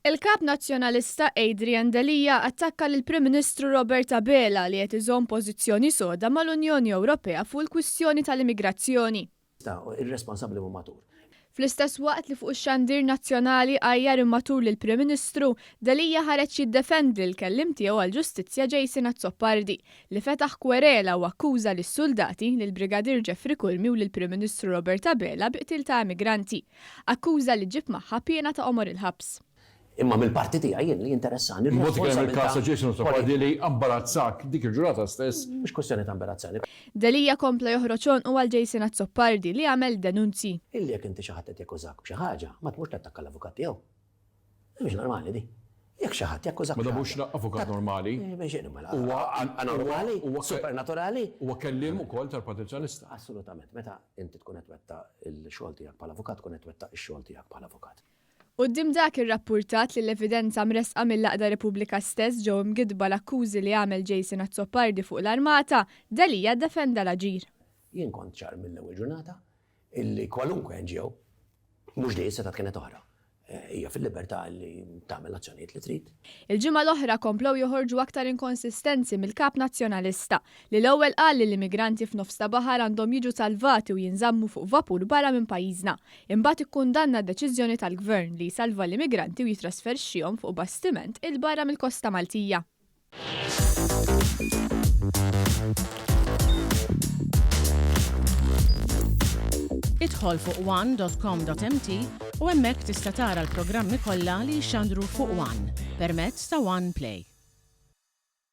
Il-Kap Nazzjonalista Adrian Delia attakka lill-Prim Ministru Robert Abela li qed iżomm pożizzjoni soda mal-Unjoni Ewropea fuq il-kwistjoni tal-immigrazzjoni. Irresponsabbli u immatur. Fl-istess waqt li fuq ix-xandir nazzjonali għajjar immatur lill-Prim Ministru, Delia ħareġ jiddefendi lill-kelliem tiegħu għall-Ġustizzja Jason Azzopardi, li fetaħ kwerela u akkuża lis-suldati, lill-Brigadier Jeffrey Curmi u lill-Prim Ministru Robert Abela bi qtil ta' emigranti. Akkuża li ġġib magħha piena ta' għomor il-ħabs. Imma mill-parti tiegħi jien li jinteressani Imbagħad kien hemm il-każ ta' r-responsabilità Jason Azzopardi li ambarazzak dik il-ġurnata stess. Mhux kwestjoni ta' imbarazzani. Delia kompla joħroġ għonqu għal Jason Azzopardi li għamel denunzji. Illi jekk inti xi ħadd qed jakkużak b'xi ħaġa, ma tmurx tattakka l-avukat tiegħu. Mhix normali di. Jekk xi ħadd jakkużak Ma b'xi da mhux ħaġa. avukat normali. Huwa anormali, supernaturali. Huwa kelliem ukoll tal-Partit Soċjalista. Assolutament. Meta inti tkun qed twettaq il-xogħol tiegħek bħala avukat, tkun qed twettaq ix-xogħol tiegħek bħala avukat. Quddiem dak irrappurtat li l-evidenza mressqa mill-għaqda Repubblika stess ġew imgiddba l-akkużi li għamel Jason Azzopardi fuq l-armata, Delia ddefenda l-aġir. Jien kont ċar mill-ewwel ġurnata illi kwalunkwe NGO, mhux di, setgħet kienet oħra, hija fil-libertà li tagħmel l-azzjonijiet li trid. Il-ġimgħa l-oħra komplew joħorġu aktar inkonsistenzi mill-Kap Nazzjonalista, li l-ewwel qal li l-immigranti f'nofs ta' baħar għandhom jiġu salvati u jinżammu fuq vapur barra minn pajjiżna. Imbagħad ikkundanna d-deċiżjoni tal-Gvern li jsalva l-immigranti u jittrasferixxihom fuq bastiment 'il barra mill-kosta Maltija. Idħol fuq one dot com dot mt u hemmhekk tista' tara l-programmi kollha li jixxandru fuq one permezz ta' One Play.